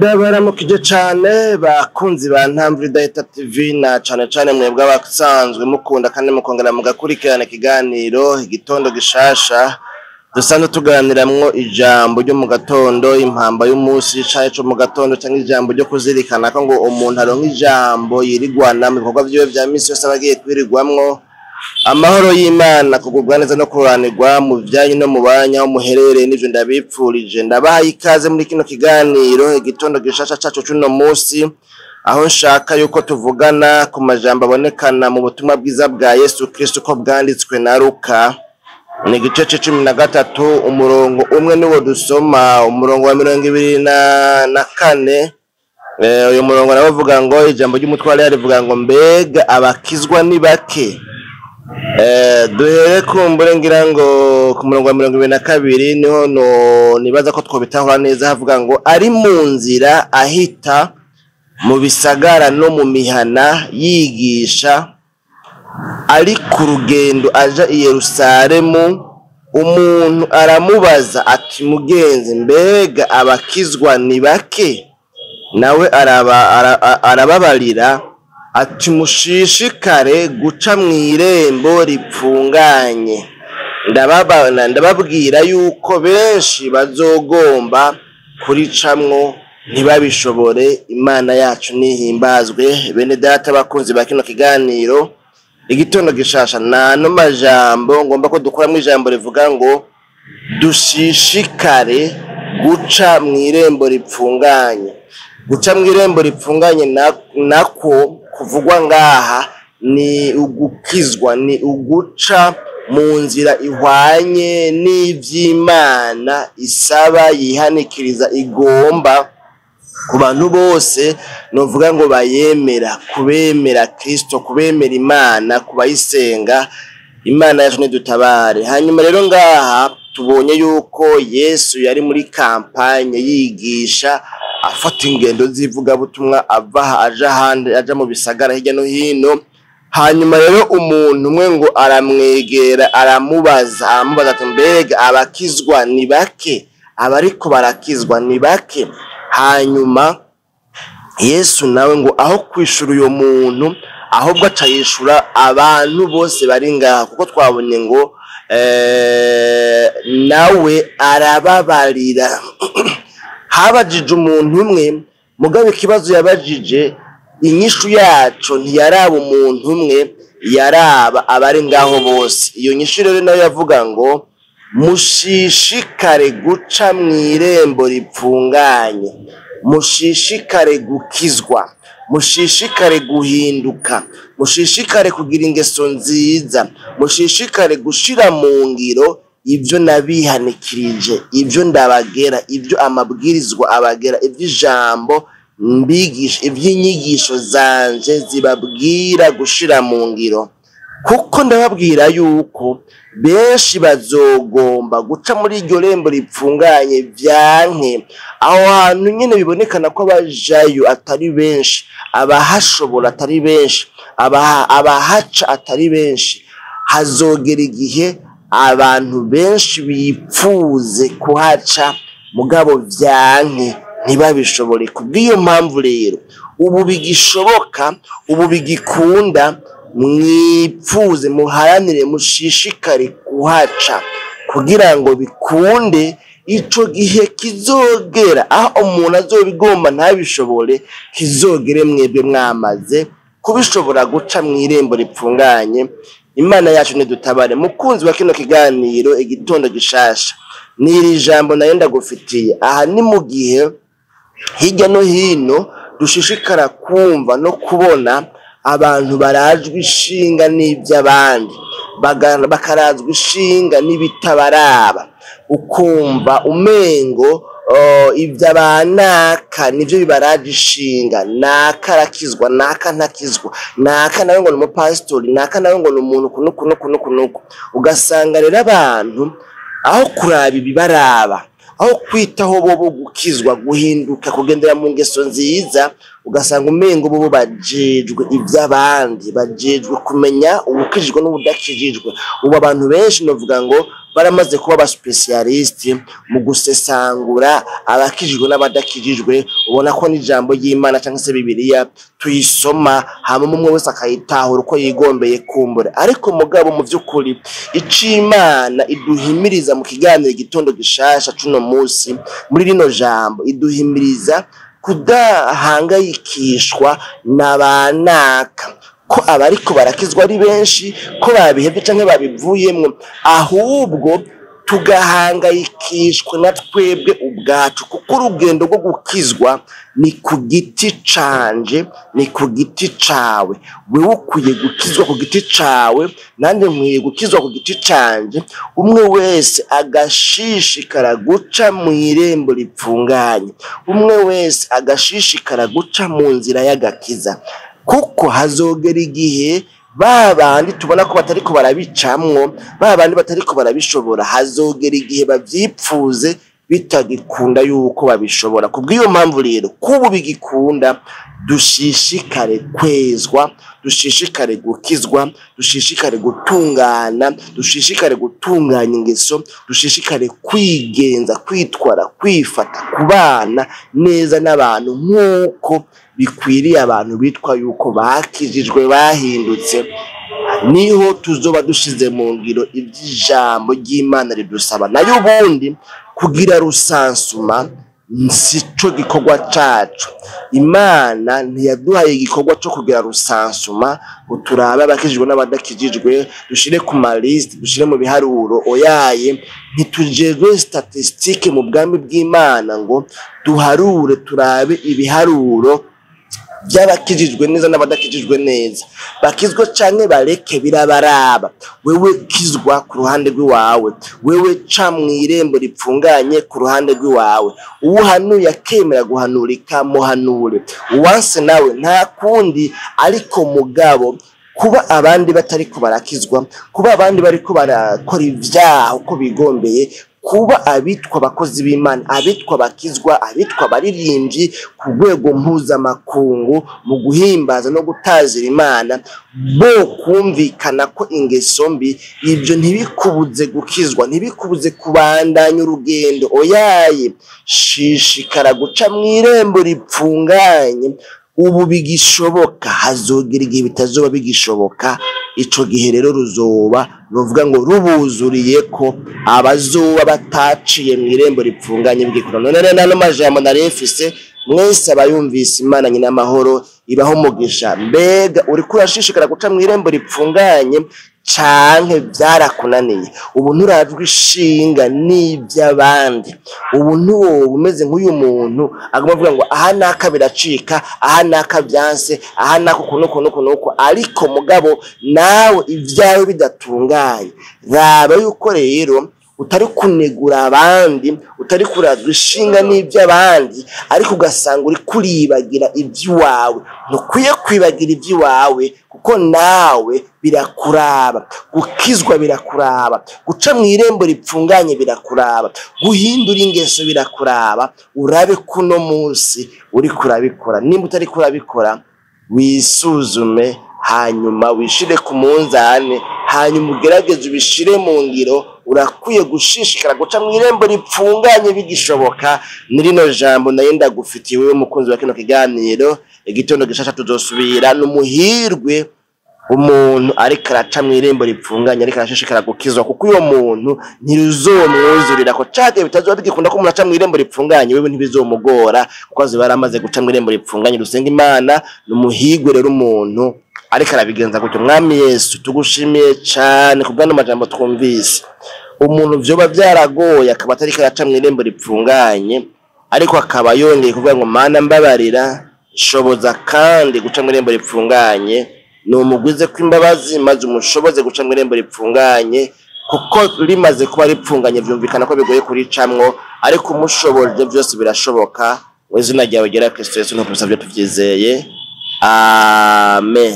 Ndabaramukije cane bakunzi ba Ntamvura Idahita TV na cane cane mwebwe abasanzwe mukunda kandi mukongera mugakurikirana ikiganiro Igitondo Gishasha dusanzwe tuganiramwo ijambo ryo mu gatondo, impamba y'umunsi canke co mu gatondo canke ijambo ryo kuzirikana ko ngo umuntu aronka ijambo yirigwana mu bikorwa vyiwe vya misi yose aba agiye kwirigwamwo. Amahoro y'Imana, kugubwa neza no kuroranirwa mu vyanyu no mu banyu aho muherereye, n'ivyo ndabipfurije. Ndabahaye ikaze muri kino kiganiro Igitondo Gishasha cacu c'uno musi, aho nshaka yuko tuvugana ku majambo abonekana mu butumwa bwiza bwa Yesu Kristo uko bwanditswe na Luka. Ni igice c'13, umurongo umwe niwo dusoma, umurongo wa 24. Uyu murongo nawo uvuga ngo, ijambo ry'umutware rivuga ngo: "Mbega abakizwa ni bake?" Duhere kumbure ngira ngo ku murongo wa 22 niho no nibaza ko twobitahura neza. Havuga ngo: "Ari mu nzira ahita mu bisagara no mu mihana yigisha, ari ku rugendo aja i Yerusalemu, umuntu aramubaza ati: 'Mugenzi, mbega abakizwa ni bake?' Nawe arababarira ati: 'Mushishikare guca mw'irembo ripfunganye. Ndababwira yuko benshi bazogomba kuricamwo ntibabishobore.'" Imana yacu nihimbazwe. Bene data bakunzi ba kino kiganiro Igitondo Gishasha, nano majambo ngomba ko dukuramwo ijambo rivuga ngo dushishikare guca mw'irembo ripfunganye. Guca mw'irembo ripfunganye nako kuvugwa ngaha ni ugukizwa, ni uguca mu nzira ihwanye n'ivy'Imana isaba, yihanikiriza, igomba ku bantu bose novuga ngo bayemera, kubemera Kristo, kubemera Imana, kubayisenga. Imana yacu nidutabare. Hanyuma rero ngaha tubonye yuko Yesu yari muri campagne yigisha, afata ingendo z'ivugabutumwa, ava aha aja ahandi, aja mu bisagara hirya no hino. Hanyuma rero umuntu umwe ngo aramwegera, aramubaza ati: "Mbega abakizwa ni bake? Abariko barakizwa ni bake?" Hanyuma Yesu nawe ngo aho kwishura uyo muntu, ahubwo aca yishura abantu bose bari ngaha, kuko twabonye ngo nawe arababarira. Habajije umuntu umwe, mugabo ikibazo yabajije, inyishu yaco ntiyaraba umuntu umwe, yaraba abari ngaho bose. Iyo nyishu rero nayo yavuga ngo: "Mushishikare guca mw'irembo ripfunganye, mushishikare gukizwa, mushishikare guhinduka, mushishikare kugira ingeso nziza, mushishikare gushira mu ngiro ibyo nabihanikirije, ibyo ndabagera, ibyo amabwirizwa abagera, iby'ijambo mbigisha, iby'inyigisho zanje zibabwira gushira mu ngiro. Kuko ndababwira yuko benshi bazogomba guca muri iryo rembo ripfunganye vyanke." Aho hantu nyene bibonekana ko abajayo atari benshi, abahashobora atari benshi, abahaca atari benshi. Hazogera igihe abantu benshi bipfuze kuhaca, mugabo vyanke, ntibabishobore. Kubw'iyo mpamvu rero, ubu bigishoboka, ubu bigikunda, mwipfuze, muharanire, mushishikare kuhaca kugira ngo bikunde. Ico gihe kizogera aho umuntu azobigomba ntabishobore, kizogere mwebwe mwamaze kubishobora guca mw'irembo ripfunganye. Imana yacu nidutabare. Mukunzi wa kino kiganiro Igitondo Gishasha, n'iri jambo nayo ndagufitiye. Aha ni mu gihe hirya no hino dushishikara kumva no kubona abantu barajwe ishinga n'ivy'abandi, bakarazwa ishinga n'ibitabaraba, ukumva umengo ivyo banaka nivyo bibaraje ishinga. Naka arakizwa, naka ntakizwa, naka nawe ngo ni umupasitori, naka nawe ngo ni umuntu kunuku nuku nuku nuku. Ugasanga rero abantu aho kuraba ibibaraba, aho kwitaho bobo gukizwa, guhinduka, kugendera mu ngeso nziza, ugasanga umengo bobo bajejwe ivy'abandi, bajejwe kumenya uwukijijwe n'uwudakijijwe. Ubu abantu benshi novuga ngo baramaze kuba aba spécialistes mu gusesangura abakijijwe n'abadakijijwe. Ubona ko n'ijambo ry'Imana cyangwa se Bibiliya tuyisoma, hama umwe wese akayitahura uko yigombeye kumbura. Ariko mugabo mu by'ukuri ico Imana iduhimiriza mu kiganiro Igitondo Gishasha cuno munsi, muri rino jambo, iduhimiriza kudahangayikishwa na banaka, ko abariko barakizwa ari benshi, ko babihevye canke babivuyemwo, ahubwo tugahangayikishwa na twebwe ubwacu, kuko urugendo rwo gukizwa ni ku giti canje, ni ku giti cawe. Wewe ukwiye gukizwa ku giti cawe, nanjye nkwiye gukizwa ku giti canje. Umwe wese agashishikara guca mu irembo ripfunganye, umwe wese agashishikara guca mu nzira y'agakiza, kuko hazogera igihe ba bandi tubona ko batariko barabicamwo, ba bandi batariko barabishobora, hazogera igihe bavyipfuze bitagikunda yuko babishobora. Kubw'iyo mpamvu rero, kubu bigikunda, dushishikare kwezwa, dushishikare gukizwa, dushishikare gutungana, dushishikare gutunganya ingeso, dushishikare kwigenza, kwitwara, kwifata, kubana neza n'abantu nk'uko bikwiriye abantu bitwa yuko bakijijwe, bahindutse. Niho tuzoba dushize mu ngiro iby'ijambo ry'Imana ridusaba. Nayo ubundi kugira recensement sico gikorwa cacu. Imana ntiyaduhaye igikorwa co kugira recensement ngo turabe abakijijwe n'abadakijijwe, dushire ku malisite, dushire mu biharuro. Oyaye, ntitujejwe statistique mu bwami bw'Imana ngo duharure, turabe ibiharuro by'abakijijwe neza n'abadakijijwe neza. Bakizwe canke bareke, birabaraba. Wewe kizwa ku ruhande rw'iwawe, wewe ca mw'irembo ripfunganye ku ruhande rw'iwawe. Uwuhanuye akemera guhanurika, muhanure. Uwanse nawe nta kundi. Ariko mugabo kuba abandi batariko barakizwa, kuba abandi bariko barakora ivyaha uko bigombeye, kuba abitwa abakozi b'Imana, abitwa bakizwa, abitwa abaririmbyi ku rwego mpuzamakungu mu guhimbaza no gutazira Imana, bo kumvikana ko ingeso mbi, ibyo ntibikubuze gukizwa, ntibikubuze kubandanya urugendo. Oyaye, shishikara guca mw'irembo ripfunganye ubu bigishoboka. Hazogera igihe bitazoba bigishoboka. Ico gihe rero ruzoba ruvuga ngo rubuzuriye ko abazoba bataciye mw'irembo ripfunganye bigikora. None rero nano majambo narefise, mwese abayumvise, Imana nyina amahoro ibaho umugisha. Mbega uriko urashishikara guca mw'irembo ripfunganye, canke vyarakunaniye? Ubu nturajwe ishinga n'ivy'abandi? Ubu ntiwoba umeze nk'uyu muntu aguma avuga ngo aha naka biracika, aha naka vyanse, aha naka uku nuku nuku nuku, ariko mugabo nawe ivyawe bidatunganye? Raba yuko rero utari kunegura abandi, utari kurazwa ishinga n'ivy'abandi, ariko ugasanga uri kuribagira ivy'iwawe. Ntukwiye kwibagira ivy'iwawe, kuko nawe birakuraba. Gukizwa birakuraba, guca mw'irembo ripfunganye birakuraba, guhindura ingeso birakuraba. Urabe kuno munsi uri kurabikora. Nimba utari kurabikora, wisuzume, hanyuma wishire ku munzane, hanyuma ugerageze ubishire mu ngiro. Urakwiye gushishikara guca mw'irembo ripfunganye bigishoboka. Ni rino jambo nayo ndagufitiye wewe mukunzi wa kino kiganiro Igitondo Gishasha. Tuzosubira. N'umuhirwe umuntu ariko araca mw'irembo ripfunganye, ariko arashishikara gukizwa, kuko uyo muntu ntiruzomwuzurira ko cage bitazoba bigikunda ko umuntu aca mw'irembo ripfunganye. Wewe ntibizomugora, kuko azoba yaramaze guca mw'irembo ripfunganye. Dusenga Imana. N'umuhigwe rero umuntu ariko arabigenza gutyo. Mwami Yesu, tugushimiye cane kubw'ano majambo twumvise. Umuntu vyoba vyaragoye akaba atariko araca mw'irembo ripfunganye, ariko akaba yongeye kuvuga ngo "Mana mbabarira, shoboza kandi guca mw'irembo ripfunganye", numugwize ko imbabazi maze umushoboze guca mw'irembo ripfunganye, kuko rimaze kuba ripfunganye vyumvikana ko bigoye kuricamwo, ariko umushoboje vyose birashoboka. Mu izina ryawe ryera Kristo Yesu ntubisabye tuvyizeye, amen.